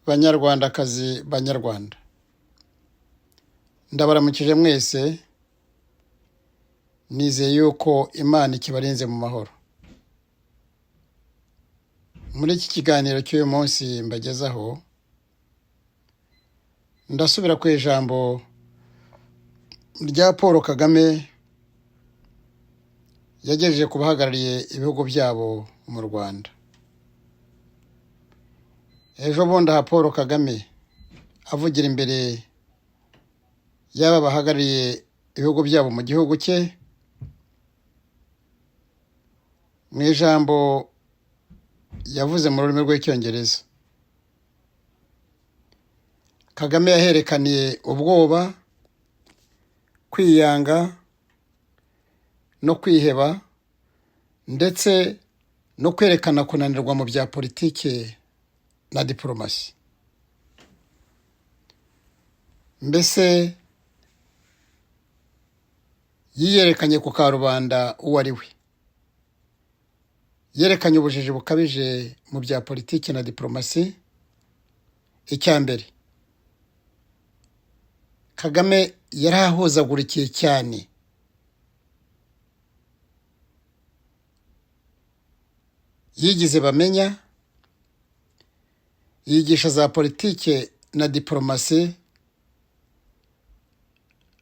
Banyarwandakazi, Banyarwanda, ndabaramukije mwese. Nizeye yuko Imana ikibarinze mu mahoro. Muri iki kiganiro cy'uyu munsi mbagezaho, ndasubira ku ijambo rya Paul Kagame yagejeje ku bahagarariye ibihugu byabo mu Rwanda ejo bundi. Aha Paul Kagame avugira imbere y'aba bahagarariye ibihugu byabo mu gihugu cye, mu ijambo yavuze mu rurimi rw'Icyongereza, Kagame yaherekaniye ubwoba, kwiyanga no kwiheba, ndetse no kwerekana kunanirwa mu bya politiki na diporomasi. Mbese yiyerekanye ku karubanda uwo ari we. Yerekanye ubujiji bukabije mu bya politiki na diporomasi. Icya mbere, Kagame yarahuzagurikiye cyane. Yigize bamenya, yigisha za politike na diporomasi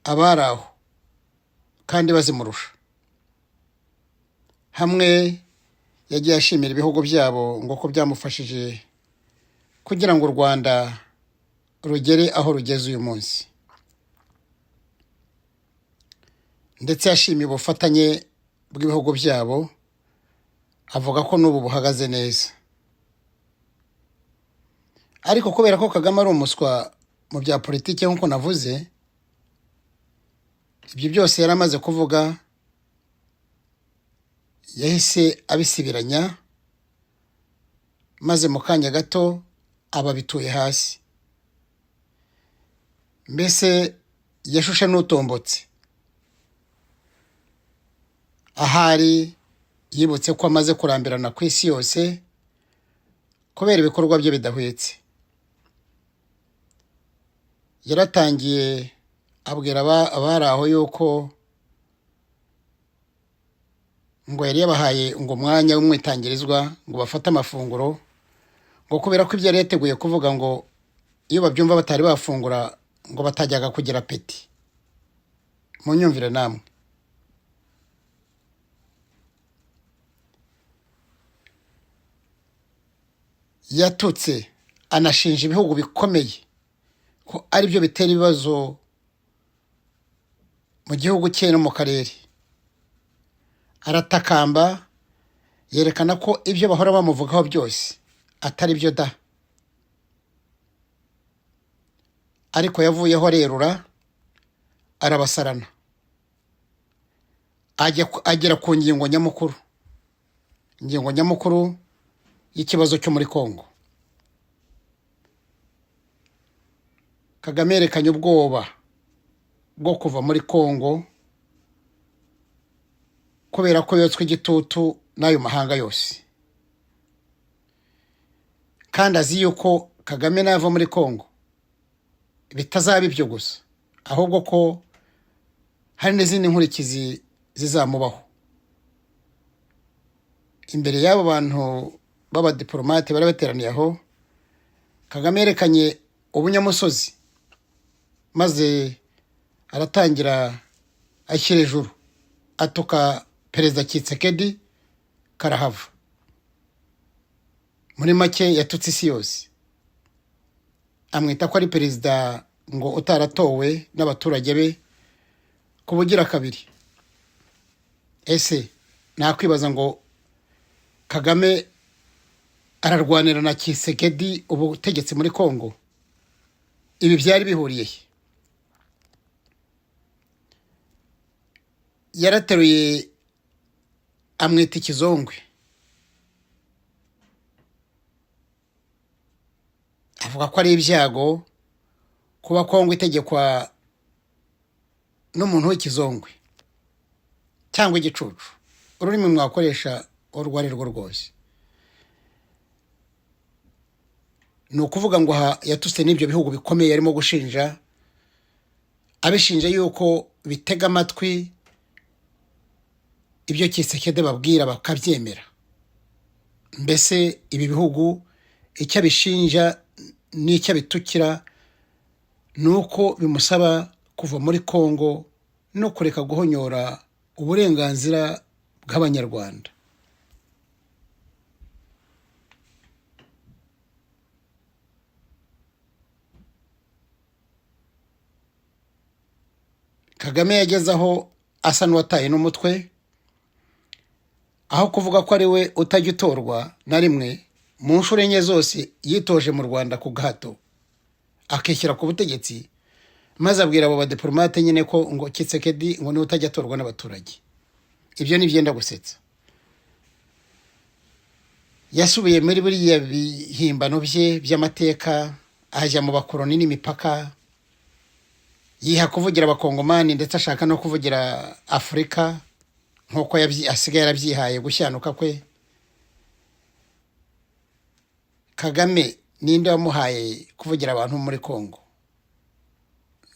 abari aho kandi bazimurusha. Hamwe yagiye ashimira ibihugu byabo ngo ko byamufashije kugira ngo u Rwanda rugere aho rugeze uyu munsi, ndetse yashimiye ubufatanye bw'ibihugu byabo, avuga ko n'ubu buhagaze neza. Ariko kubera ko Kagame ari umuswa mu bya politiki nk'uko navuze, ibyo byose yari amaze kuvuga yahise abisibiranya, maze mu kanya gato aba abituye hasi. Mbese yashushe n'utombotse. Ahari yibutse ko amaze kurambirana ku isi yose kubera ibikorwa bye bidahwitse. Yaratangiye abwira abari aho yuko ngo yari yabahaye ngo umwanya w'umwitangirizwa ngo bafate amafunguro, ngo kubera ko ibyo yari yateguye kuvuga ngo iyo babyumva batari bafungura ngo batajyaga kugira peti. Munyumvire namwe. Yatutse anashinja ibihugu bikomeye ko ari byo bitera ibibazo mu gihugu cye no mu karere. Aratakamba, yerekana ko ibyo bahora bamuvugaho byose atari byo da. Ariko yavuyeho arerura, arabasarana, agera ku ngingo nyamukuru, ingingo nyamukuru y'ikibazo cyo muri Kongo. Kagame yerekanye ubwoba bwo kuva muri Kongo kubera ko yotswe igitutu n'ayo mahanga yose, kandi azi yuko Kagame nava muri Kongo bitazaba ibyo gusa, ahubwo ko hari n'izindi nkurikizi zizamubaho. Imbere y'abo bantu b'abadiporomate bari bateraniye aho, Kagame yerekanye ubunyamusozi, maze aratangira ashyira ejuru, atuka Perezida Tshisekedi karahava. Muri make yatutse isi yose, amwita ko ari perezida ngo utaratowe n'abaturage be ku bugira kabiri. Ese nakwibaza ngo Kagame ararwanira na Tshisekedi ubutegetsi muri Kongo? Ibi byari bihuriye he? Yarateruye amwita ikizongwe, avuga ko ari ibyago kuba Kongo itegekwa n'umuntu w'ikizongwe cyangwa igicucu, ururimi mwakoresha urwo ari rwo rwose. Ni ukuvuga ngo aha yatutse n'ibyo bihugu bikomeye yarimo gushinja, abishinja yuko bitega amatwi ibyo Tshisekedi babwira bakabyemera. Mbese ibi bihugu icyo abishinja n'icyo abitukira ni uko bimusaba kuva muri Kongo no kureka guhonyora uburenganzira bw'Abanyarwanda. Kagame yageze aho asa n'uwataye n'umutwe, aho kuvuga ko ari we utajya utorwa na rimwe mu nshuro enye zose yitoje mu Rwanda ku gahato akishyira ku butegetsi, maze abwira abo badipolomate nyine ko ngo Tshisekedi ngo niwe utajya atorwa n'abaturage. Ibyo ni byenda gusetsa. Yasubiye muri buriya bihimbano bye by'amateka, ajya mu bakoroni n'imipaka, yiha kuvugira Abakongomani ndetse ashaka no kuvugira Afurika nk'uko asigaye yarabyihaye gushyanuka kwe. Kagame ninde wamuhaye kuvugira abantu muri Kongo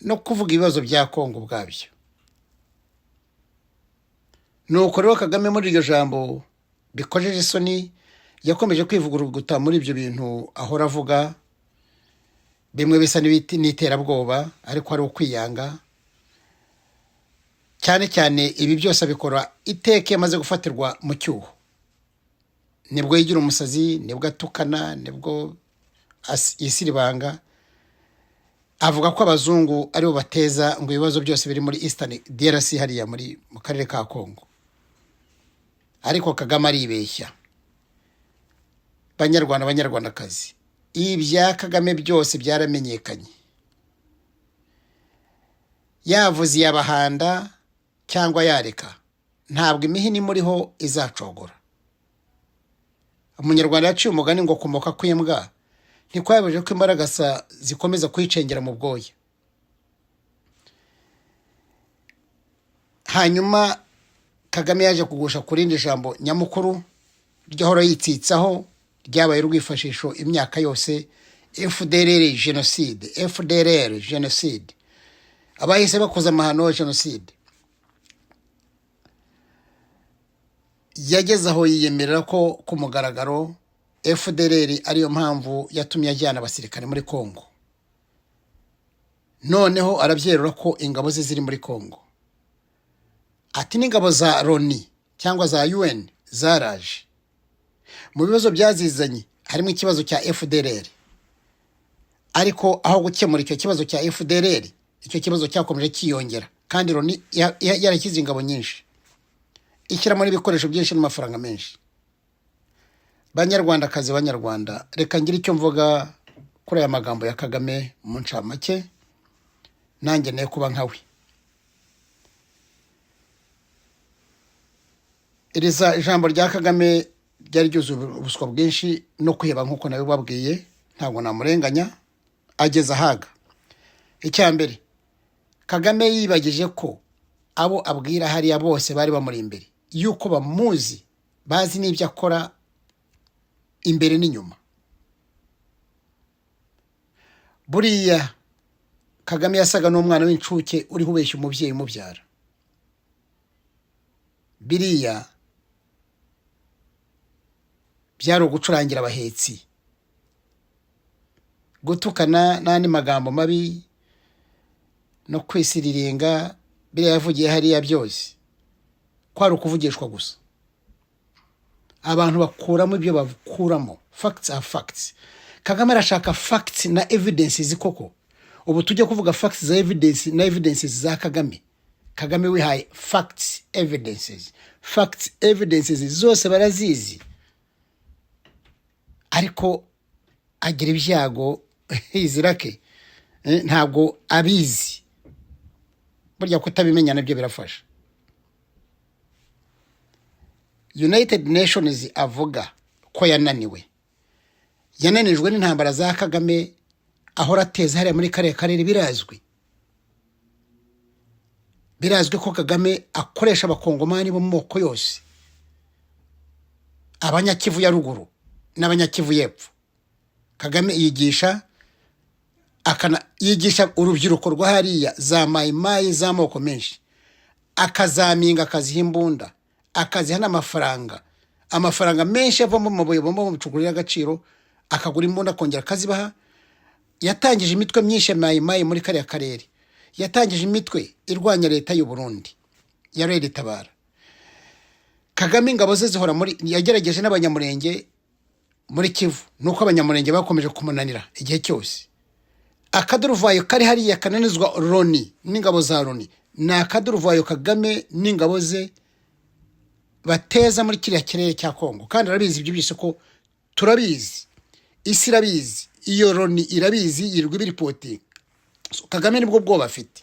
no kuvuga ibibazo bya Kongo ubwabyo? Nuko rero Kagame muri iryo jambo bikojeje isoni yakomeje kwivuguruguta muri ibyo bintu ahora avuga, bimwe bisa n'iterabwoba ariko ari ukwiyanga. Cyane cyane ibi byose abikora iteka iyo amaze gufatirwa mu cyuho, nibwo yigira umusazi, nibwo atukana, nibwo yisiribanga, avuga ko abazungu aribo bateza ngo ibibazo byose biri muri Eastern DRC hariya mu karere ka Kongo. Ariko Kagame aribeshya. Banyarwanda, banyarwandakazi, ibya Kagame byose byaramenyekanye. Yavuze iyabahanda cyangwa yareka, ntabwo imihini imuriho izacogora. Umunyarwanda yaciye umugani ngo kumoka kw'imbwa ntikwabujije ko imbaragasa zikomeza kuyicengera mu bwoya. Hanyuma Kagame yaje kugusha ku rindi jambo nyamukuru ryahora yitsitsaho, ryabaye urwifashisho imyaka yose, FDLR jenoside, FDLR jenoside, abahise bakoze amahano jenoside. Yageze aho yiyemerera ko ku mugaragaro FDLR ariyo mpamvu yatumye ajyana abasirikare muri Kongo. Noneho arabyerura ko ingabo ze ziri muri Kongo. Ati n'ingabo za Loni cyangwa za UN zaraje. Mu bibazo byazizanye harimo ikibazo cya FDLR. Ariko aho gukemura icyo kibazo cya FDLR, icyo kibazo cyakomeje cyiyongera, kandi Loni yarashyize ingabo nyinshi, ishyiramo n'ibikoresho byinshi n'amafaranga menshi. Banyarwandakazi, banyarwanda, reka ngire icyo mvuga kuri aya magambo ya Kagame mu ncamake, nanjye ne kuba nkawe. Iri ijambo rya Kagame ryari ryuzuye ubuswa bwinshi no kwiheba nk'uko nabibabwiye, ntabwo namurenganya, ageze ahaga. Icya mbere, Kagame yibagije ko abo abwira hariya bose bari bamuri imbere, yuko bamuzi, bazi n'ibyo akora imbere n'inyuma. Buriya Kagame yasaga n'umwana w'incuke uriho ubeshya umubyeyi umubyara. Biriya byari ugucurangira abahetsi, gutukana n'andi magambo mabi no kwisiriringa. Biriya yavugiye hariya byose kwari ukuvugishwa gusa. Abantu bakuramo ibyo bakuramo. Facts are facts. Kagame arashaka facts na evidences koko. Ubu tujye kuvuga facts za evidence na evidences za Kagame. Kagame wihaye facts, evidences, facts, evidences zose barazizi, ariko agira ibyago izirake ntabwo abizi. Burya kutabimenya nabyo birafasha. United Nations avuga ko yananiwe, yananijwe n'intambara za Kagame ahora ateza hariya muri kariya karere. Birazwi, birazwi ko Kagame akoresha abakongomani bo mu moko yose, abanyakivu ya ruguru n'abanyakivu y'epfo, Kagame yigisha akana yigisha urubyiruko rwa hariya za Mayimayi z'amoko menshi, akazaminga, akaziha imbunda, akaziha n'amafaranga, amafaranga menshi avamo amabuye bomba mu micukurire y'agaciro, akagura imbunda, akongera akazibaha. Yatangije imitwe myinshi ya Mayimayi muri kariya karere, yatangije imitwe irwanya leta y'u Burundi ya Red Tabara. Kagame ingabo ze zihora muri, yagerageje n'Abanyamurenge muri Kivu, nuko Abanyamurenge bakomeje kumunanira igihe cyose. Akaduruvayo kari hariya kananizwa Loni n'ingabo za Loni ni akaduruvayo Kagame n'ingabo ze bateza muri kiriya kirere cya Kongo, kandi arabizi ibyo byose ko turabizi, isi irabizi, iyo Loni irabizi, yirirwa ibireportinga. So, Kagame nibwo bwoba afite.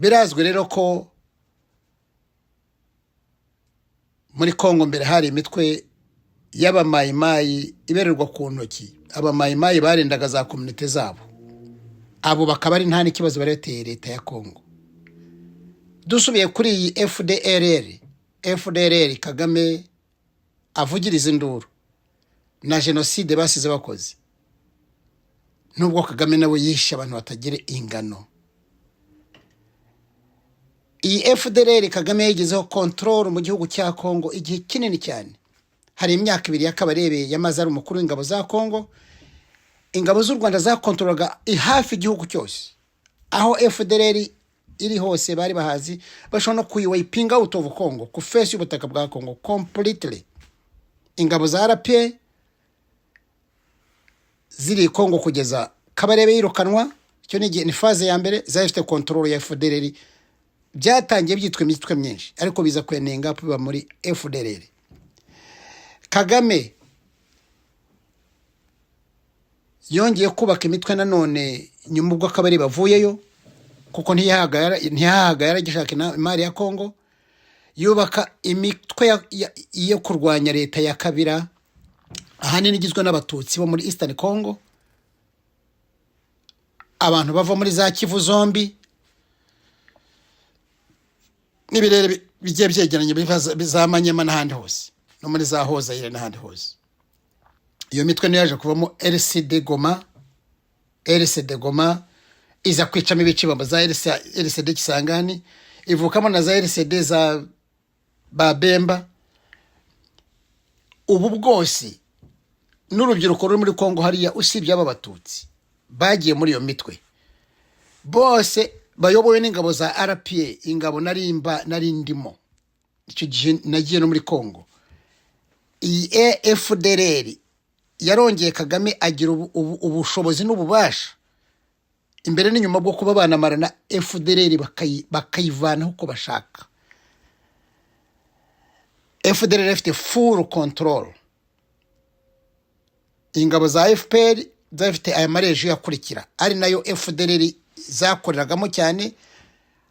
Birazwi rero ko muri Kongo mbere hari imitwe y'Abamayimayi ibererwa ku ntoki, Abamayimayi barindaga za communauté zabo, abo bakaba ari nta n'ikibazo bari bateye leta ya Kongo. Dusubiye kuri iyi FDLR, FDLR Kagame avugiriza induru na jenoside basize bakoze, nubwo Kagame nawe yishe abantu batagira ingano, iyi FDLR Kagame yayigezeho control mu gihugu cya Kongo igihe kinini cyane. Hari imyaka 2 y'Akabarebe yamaze ari umukuru w'ingabo za Kongo, ingabo z'u Rwanda zakontorolaga hafi igihugu cyose. Aho FDLR iri hose bari bahazi, bashobora no kuyiwipinga out of Congo, ku face y'ubutaka bwa Congo completely. Ingabo za RPA ziri i Congo kugeza Kabarebe yirukanwa, icyo ni igihe, ni phase ya mbere zari zifite control ya FDLR. Byatangiye byitwa imitwe myinshi, ariko biza kwenenga biba muri FDLR. Kagame yongeye kubaka imitwe nanone nyuma ubwo akabari bavuyeyo, kuko ntiyahaga, yaragishaka imari ya Kongo. Yubaka imitwe yo kurwanya leta ya Kabila, ahanini igizwe n'Abatutsi bo muri Eastern Congo, abantu bava muri za Kivu zombi n'ibirere bigiye byegeranye biva za Manyema n'ahandi hose, no muri za Hozayire n'ahandi hose. Iyo mitwe niyo yaje kuvamo RCD Goma. RCD Goma iza kwicamo ibice bamba za RCD Kisangani, ivukamo na za RCD za Babemba. Ubu bwose n'urubyiruko ruri muri Kongo hariya, usibye aba Batutsi bagiye muri iyo mitwe, bose bayobowe n'ingabo za RPA, ingabo narimba nari ndimo icyo gihe nagiye no muri Kongo. Iyi FDLR yarongeye, Kagame agira ubushobozi n'ububasha imbere n'inyuma bwo kuba banamara na FDLR, bakayivanaho uko bashaka. FDLR ifite full control. Ingabo za FPR zafite aya marejo akurikira, ari nayo FDLR zakoreragamo cyane,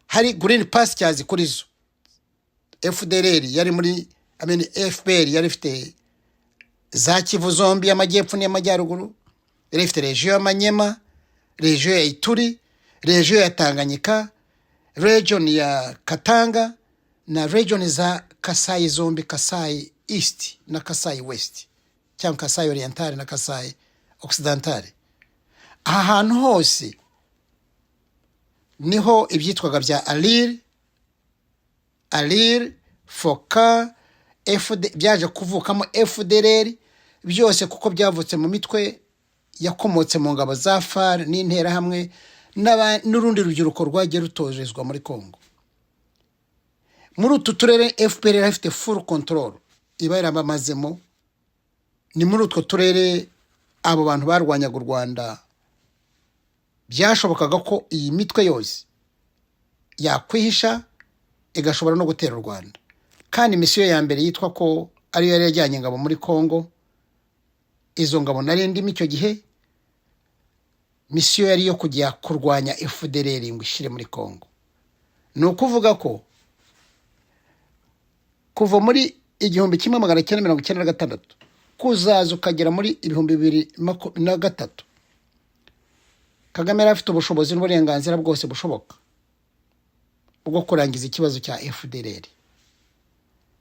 hari green pastures kuri zo. FDLR yari muri, I mean, FPR yari ifite za Kivu zombi, y'amajyepfo n'iy'amajyaruguru, yari ifite région y'Amanyema, région ya Ituri, région ya Tanganyika, region ya Katanga na region za Kasayi zombi, Kasayi East na Kasayi West, cyangwa Kasayi Oriental na Kasayi Occidental. Aha hantu hose niho ibyitwaga bya ALIR, ALIR, FOCA, FD, byaje kuvukamo FDLR byose, kuko byavutse mu mitwe yakomotse mu ngabo za FAR n'Interahamwe n'urundi rubyiruko rwagiye rutojezwa muri Congo. Muri utu turere FPR yari ifite full control, iba yarabamazemo. Ni muri utwo turere abo bantu barwanyaga u Rwanda byashobokaga ko iyi mitwe yose yakwihisha, igashobora no gutera u Rwanda. Kandi mission ya mbere yitwa ko ariyo yari yajyanye ingabo muri Congo, izo ngabo nari ndimo icyo gihe, mission yari iyo kujya kurwanya FDLR ngo ishyire muri Congo. Ni ukuvuga ko kuva muri 1996 kuzaza ukagera muri 2003, Kagame yari afite ubushobozi n'uburenganzira bwose bushoboka bwo kurangiza ikibazo cya FDLR.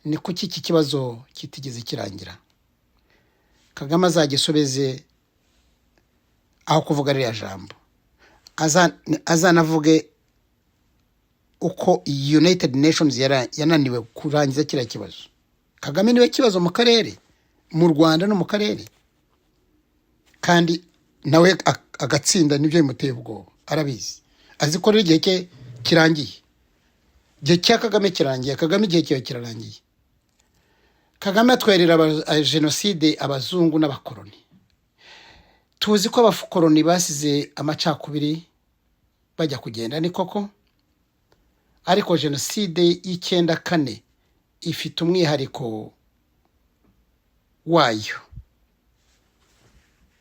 Ni kuki iki kibazo kitigeze kirangira? Kagame azagisubize. Aho kuvuga ririya jambo, azanavuge uko United Nations yananiwe kurangiza kiriya kibazo. Kagame niwe kibazo mu karere, mu Rwanda no mu karere, kandi nawe agatsinda. Nibyo bimuteye ubwoba. Arabizi, azi ko rero igihe cye kirangiye. Igihe cya Kagame kirangiye. Kagame, igihe cyawe kirarangiye. Kagame atwerera jenoside abazungu n'abakoroni. Tuzi ko abakoroni basize amacakubiri bajya kugenda, ni koko, ariko jenoside y'94 ifite umwihariko wayo.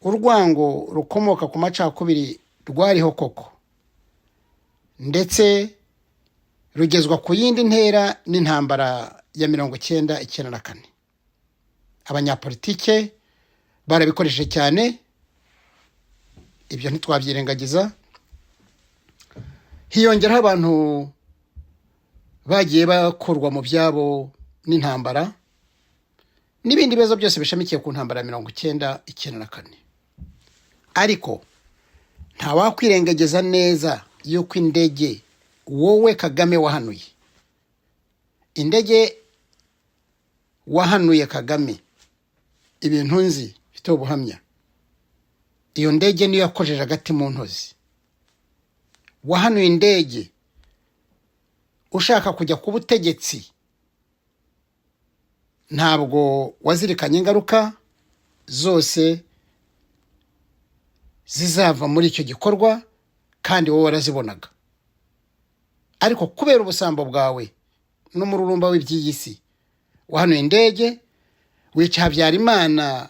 Urwango rukomoka ku macakubiri rwariho koko, ndetse rugezwa ku yindi ntera n'intambara ya 90, 94. Abanyapolitike barabikoresheje cyane, ibyo ntitwabyirengagiza. Hiyongeraho abantu bagiye bakurwa mu byabo n'intambara n'ibindi bibazo byose bishamikiye ku ntambara ya 90, 94. Ariko ntawakwirengagiza neza yuko indege wowe Kagame wahanuye, indege wahanuye Kagame, ibintu nzi mfite ubuhamya, iyo ndege niyo yakojeje agati mu ntozi. Wahanuye indege ushaka kujya ku butegetsi, ntabwo wazirikanye ingaruka zose zizava muri icyo gikorwa, kandi wowe warazibonaga. Ariko kubera ubusambo bwawe n'umururumba w'iby'iyi si, wahanuye indege, wica Habyarimana,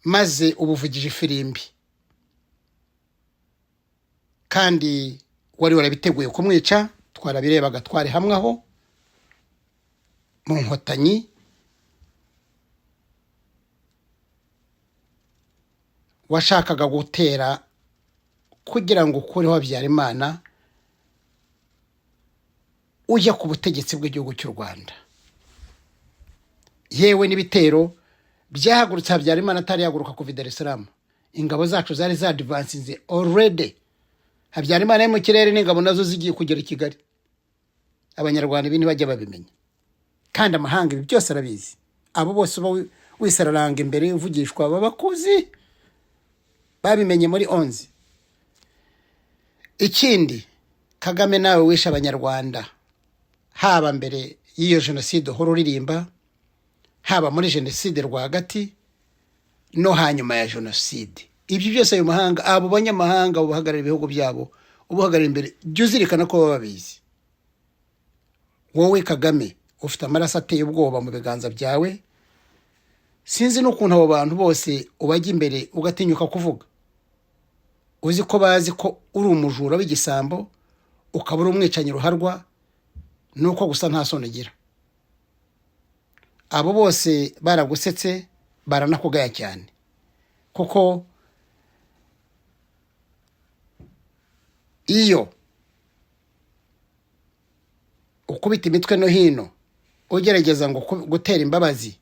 maze ubuvugije ifirimbi, kandi wari warabiteguye kumwica. Twarabirebaga, twari hamwe aho mu Nkotanyi. Washakaga gutera kugira ngo ukureho Habyarimana, ujya ku butegetsi bw'igihugu cy'u Rwanda. Yewe, n'ibitero byahagurutse Habyarimana atari yahaguruka kuva i Dar es Salaam. Ingabo zacu zari zadvansinze already. Habyarimana ari mu kirere n'ingabo nazo zigiye kugera i Kigali. Abanyarwanda ibi ntibajya babimenya, kandi amahanga ibi byose arabizi. Abo bose uba wisararanga imbere, uvugishwa, baba bakuzi, babimenye muri 11. Ikindi, Kagame, nawe wishe Abanyarwanda, haba mbere y'iyo jenoside uhora uririmba, haba muri jenoside rwagati no hanyuma ya jenoside. Ibyo byose ayo mahanga, abo banyamahanga ubahagarara ibihugu byabo, ubahagarara imbere, jya uzirikana ko baba babizi. Wowe Kagame ufite amaraso ateye ubwoba mu biganza byawe. Sinzi n'ukuntu abo bantu bose ubajya imbere ugatinyuka kuvuga, uzi ko bazi ko uri umujura w'igisambo, ukaba uri umwicanyi ruharwa, nuko gusa nta soni ugira. Abo bose baragusetse, baranakugaya cyane, kuko iyo ukubita imitwe no hino ugerageza ngo gutera imbabazi,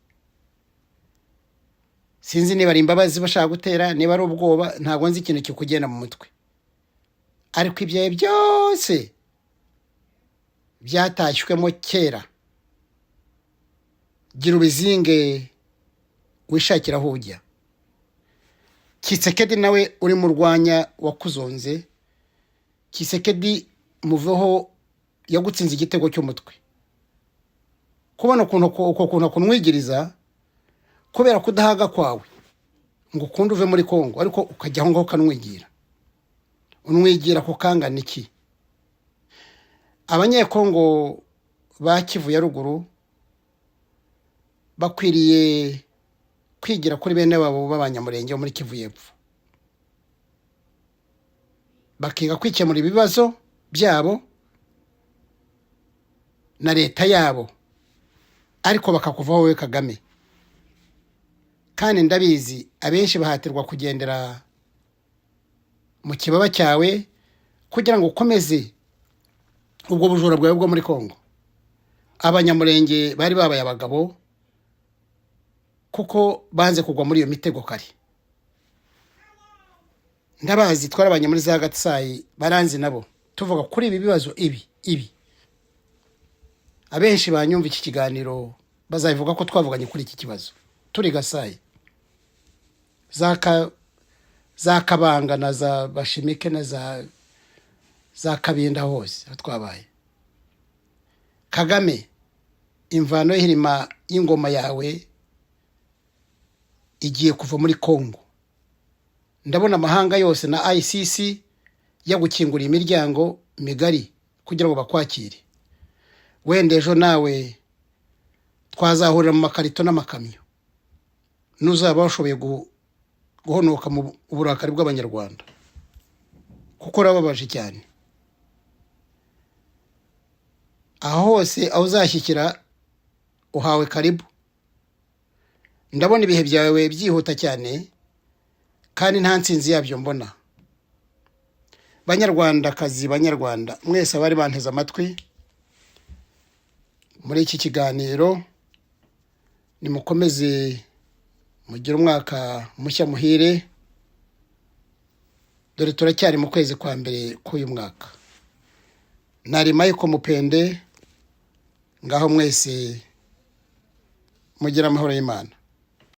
sinzi niba ari imbabazi bashaka gutera, niba ari ubwoba, ntabwo nzi ikintu kikugenda mu mutwe. Ariko ibyawe byose byatashywemo kera. Gira ubizinge wishakira aho ujya. Tshisekedi nawe uri mu rwanya wakuzonze. Tshisekedi muveho, yagutsinze igitego cy'umutwe. Kubona ukuntu uko kuntu akunwigiriza kubera kudahaga kwawe ngo ukunde uve muri Kongo, ariko ukajya aho ngaho ukanwigira, unwigira ku kangana iki? Abanyekongo ba Kivu ya Ruguru bakwiriye kwigira kuri bene wabo b'Abanyamurenge bo muri Kivu y'Epfo, bakiga kwikemura ibibazo byabo na leta yabo, ariko bakakuvaho wowe Kagame. Kandi ndabizi, abenshi bahatirwa kugendera mu kibaba cyawe kugira ngo ukomeze ubwo bujura bwawe bwo muri Kongo. Abanyamurenge bari babaye abagabo. Kuko banze kugwa muri iyo mitego kare. Ndabazi, twarabanye muri za Gatsayi, baranzi nabo. Tuvuga kuri ibi bibazo ibi. Abenshi banyumva iki kiganiro bazabivuga ko twavuganye kuri iki kibazo turi Gasayi, za Kabanga na za Bashimike na za Kabinda, hose aho twabaye. Kagame, imvano y'ihirima y'ingoma yawe igiye kuva muri Kongo. Ndabona amahanga yose na ICC yagukinguriye imiryango migari kugira ngo bakwakire. Wenda ejo nawe twazahurira mu makarito n'amakamyo, nuzaba washoboye guhonoka mu burakari bw'Abanyarwanda, kuko urababaje cyane. Aho hose aho uzashyikira, uhawe karibu. Ndabona ibihe byawe byihuta cyane kandi nta nsinzi yabyo mbona. Banyarwandakazi, Banyarwanda mwese abari banteze amatwi muri iki kiganiro, nimukomeze mugire umwaka mushya muhire. Dore turacyari mu kwezi kwa mbere k'uyu mwaka. Nari Michael Mupende. Ngaho mwese mugire amahoro y'Imana.